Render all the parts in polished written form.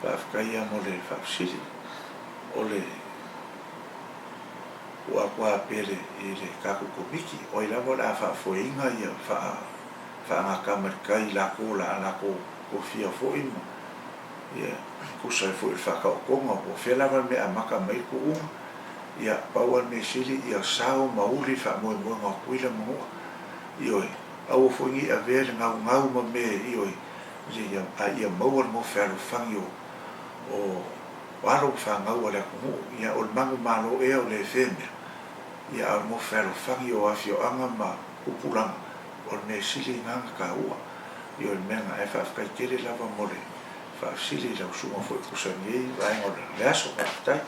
Faafetai lava mo le faafesili. O le ua aku lava pea i le tatou Komiti, o ai lava o le a faafoeina ia faagata mai le tai i latou o le a latou tofia foi ma ia tusa ai foi o le faataotoga po o fea lava le mea e amata mai ai le tuuga. Ia, pau lava le mea sili ia sao ma uli le faamoemoega o Tutuila ma Manua. Ioe, aua foi ne i avea le gaugau ma mea, ioe, a ia maua le nofo fealofani o o alo ma fanau a le atunuu. Ia, o le manumalo ea o le fe mea, ia, a o le nofo fealofani o afioaga ma tupulaga, o le mea sili lena ona taua. Ioe, o le mea lena, ae faafetai tele lava mo le faafesili i lau susuga foi tusa i lenei vaega o le aso. Faafetai.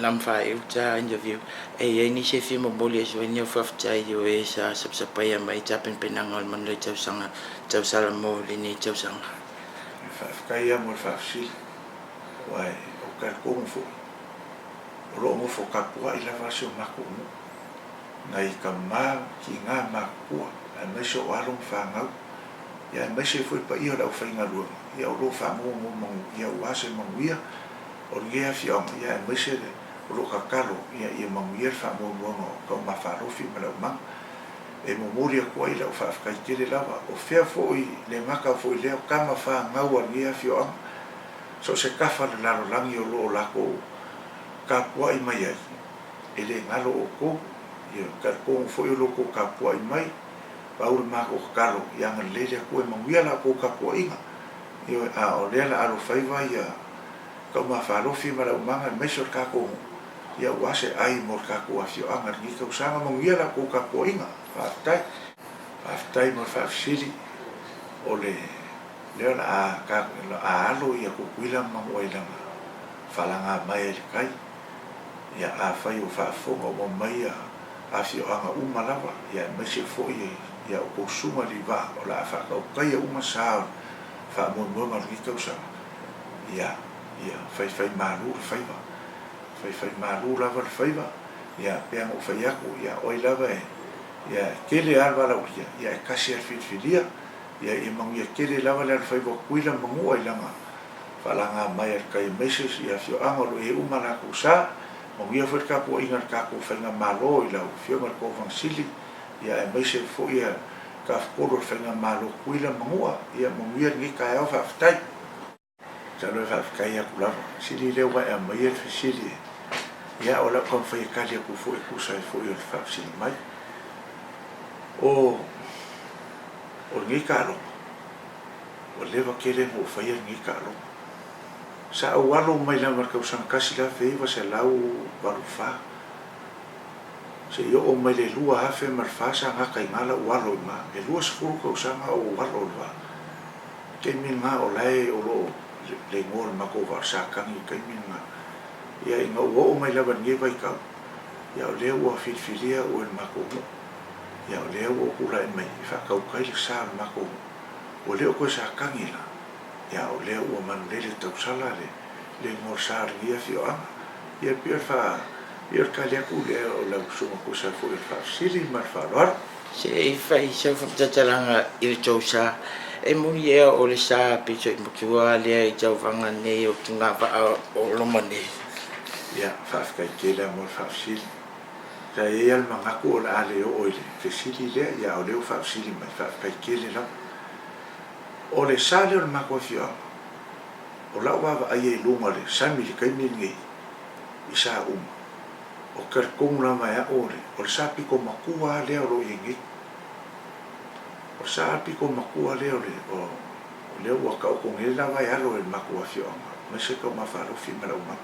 Lam faaiu ta interview e iai nisi e fia momoli e sui ni faafetai i o e sa sapasapaia mai tapenapenaga o le manu tausaga tausala mo lenei tausaga. Faafetai lava mo le faafesili, aua ou te talitonu foi, o lo o nofo tapuai lava si o matou nuu, nai tama, tina, matutua, aemaise o alo ma fanau, ia aemaise ai foi le paia o le aufaigaluega, ia o lo o faanonomanu ia aua se manuia o lenei afioaga, ia aemaise le o lo o tatalo ia ia manuia le faamoemoega o Taumafalofi ma le aumaga. E momoli atu ai lau faafetai tele lava, o fea foi le gata foi lea o tama fanau a lenei afioaga, so o se tafa o le lalolagi o lo o latou tapuai mai ai, e le galo outou, ia talitonu foi o lo outou tapuai mai, pau le matou tatalo ia agalelei le Atua e manuia la outou tapuaiga, ioe, a o lea la alofaiva ia Taumafalofi ma le aumaga aemaise o le tatou nuu, ia aua se ai mo le tatou afioaga i lenei tausaga, manuia la outou tapuaiga, faafetai. Faafetai mo le faafesili, o le lea o le a alo ia Tutuila ma Manua i lana falaga mai ai i le tai. Ia afai o faafofoga uma mai ia afioaga uma lava, ia aemaise foi ia outou susuga i le vaa o le a faatautaia uma sa o le faamoemoega o lenei tausaga, ia, ia faifaimalu le faiva. Faifaimalu lava le faiva, ia pei ona ou fai atu, ia o ai lava e, ia e tele lava le valaaulia, ia e tasi lava le filifilia, ia ia manuia tele lava le alofaiva o Tutuila ma Manua i lana faalaga mai a le tai aemaise i afioaga o lo o i ai uma latou sa. Manuia foi le tapuaiga a le tatou Faigamalo i lau Afioga i le Kovana Sili, ia aemaise foi le Tafatolu o le Faigamalo Tutuila ma Manua. Ia manuia lenei taeao, faafetai. Masalo e faafetai atu lava. Sili lea ua e aumaia le fesili e, ia o lau taumafai e tali atu foi e tusa ai foi o le faafesili mai. O, o lenei taaloga, ua leva tele ona ou faia lenei taaloga. Sa ou alo mai lava i le tausaga 1984 seia oo mai le 2004 sa gata i ina lau alo i ina. E 20 tausaga o ou alo i le vaa. I le taimi lena o la e o lo o le igoa o le matou vaa o le Satani i le taimi lena. Ia ina ua oo mai lava i lenei vaitau, ia o lea ua filifilia au e le matou nuu. Ia o lea ua ou tulai mai e faatautai le sa o le matou nuu. Ua le o toe Satani la, ia o lea ua manulele tausala le le igoa o le sa o lenei afioaga. Ia e pei o le fa, pei o le tali atu lea o lau Susuga tusa foi o le faafesili ma le faaaloalo. Se i fai sau faamatalaga i le tou sa, e moni ea o le sa pito i matua lea i tauvaga nei o tugavaa o Roma nei? Ia, faafetai tele lava mo le faafesili. Sa i ai lava le manatu o le a le oo i le fesili lea, ia a o lea ua faafesili mai, faafetai tele lava. O le sa lea o le matou afioaga, o lau vaavaai ai i luga o le sami i le taimi lenei i sa uma, o talitonu lava e au o le, o le sa pito matua lava lea o lo o i ai nei. O le sa pito matua lea o le, o lea ua taoto nei lava e alo e le matou afioaga, aemaise Taumafalofi ma Leaumala.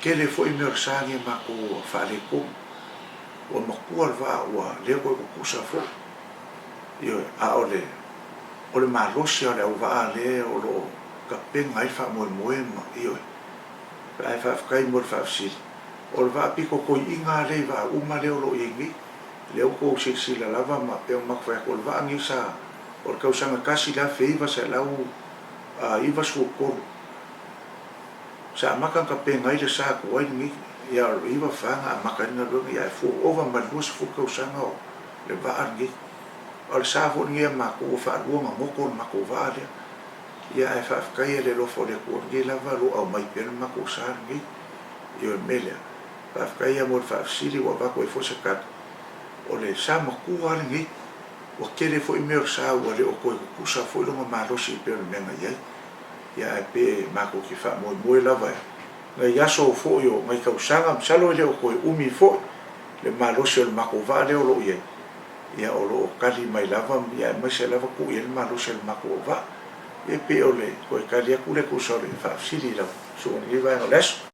Tele foi mea o le sa nei matou ua faaletonu. Ua matua le vaa ua le toe tutusa foi. Ioe, a o le, o le malosi lava o le auvaa lea o lo o tapena ai le faamoemoe ma, ioe. Ae faafetai mo le faafesili. O le vaa pito toeaina lava lea i vaa uma lea o lo o i ai nei. Lea ua tou silasila lava ma pei ona matou fai atu, o le vaa nei sa, o le tausaga 1993, Sa amata ona tapena ai le sa atu ai lenei, ia o le 94 na amata ai le galuega, ia ae fua ova ma le 20 tausaga o le vaa lenei. A o le sa foi lenei a matou ua faalua ona goto le matou vaa lea. Ia ae faafetai i le alofa o le Atua lenei lava o lo o aumai pea le matou sa lenei. Ia o le mea lea, faafetai lava mo le faafesili ua avatu ai foi se tali, o le sa matua lava lenei. Ua tele foi mea o le sa ua le o toe tutusa foi lona malosi e pei o le mea na i ai. Ia ae pe matou te faamoemoe lava i nai aso foi o nai tausaga, masalo e le o toe umi foi le malosi o le matou vaa lea o lo o i ai, ia o lo o tali mai lava ia aemaise lava tuu i ai le malosi o le matou auvaa. Ia e pei o le toe tali atu lea e tusa o le faafesili i lau susuga i lenei vaega o le aso.